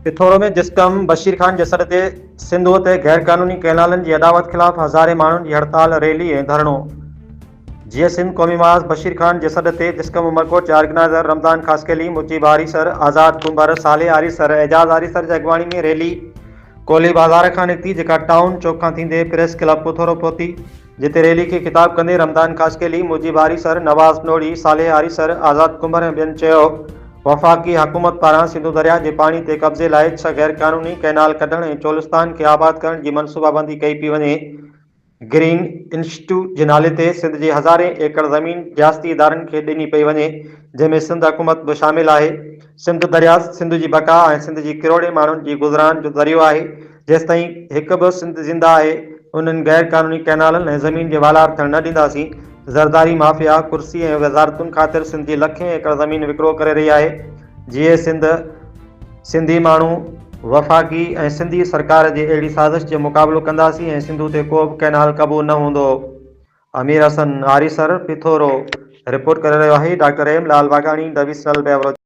پٿورو ۾ جسقم بشير خان جي سڏ تي سنڌوء تي غيرقانوني ڪئنالن جي اڏاوت خلاف هزارين ماڻهن جي هڙتال، ريلي ۽ ڌرڻو. جيئي سنڌ قومي محاذ بشير خان جي سڏ تي جسقم عمرڪوٽ جي آرگنائيزر رمضان خاصخيلي، مجيب آريسر، آزاد ڪنڀر، صالح آريسر، اعجاز آريسر جي اڳواڻي ۾ ريلي ڪولهي بازار کان نڪتي جيڪا ٽائون چوڪ کان ٿيندي پريس ڪلب پٿورو پهتي جتي ريلي کي خطاب ڪندي رمضان خاصخيلي، مجيب آريسر، نواز نوڙي، صالح آريسر، آزاد ڪنڀر ۽ ٻين چيو وفاقي حڪومت پاران سنڌو درياء جي پاڻي تي قبضي لاء ڇهه غيرقانوني ڪئنال ڪڍڻ ۽ چولستان کي آباد ڪرڻ جي منصوبابندي ڪئي پئي وڃي، گرين انشيٽو جي نالي تي سنڌ جي هزارين ايڪڙ زمين رياستي ادارن کي ڏني پئي وڃي، جنهن ۾ سنڌ حڪومت به شامل آهي. سنڌ درياء سنڌ جي بقا ۽ سنڌ جي ڪروڙين ماڻهن جي گذران جو ذريعو آهي، جيستائين هڪ به سنڌ زنده آهي، انهن غير قانوني ڪئنالن ۽ زمين جي والار ٿيڻ نه ڏينداسين، زرداري مافيا ڪرسي ۽ وزارتن خاطر سنڌ جي لکين ايڪڙ زمين وڪرو ڪري رهي آهي، جيئي سنڌ، سنڌي ماڻهو وفاقي ۽ سنڌي سرڪار جي اهڙي سازش جو مقابلو ڪنداسين ۽ سنڌو تي ڪو به ڪئنال قبول نه هوندو. امير حسن آريسر، پٿورو، رپورٽ ڪري رهيو آهي doctor M Lal Waghani, divisional bureau.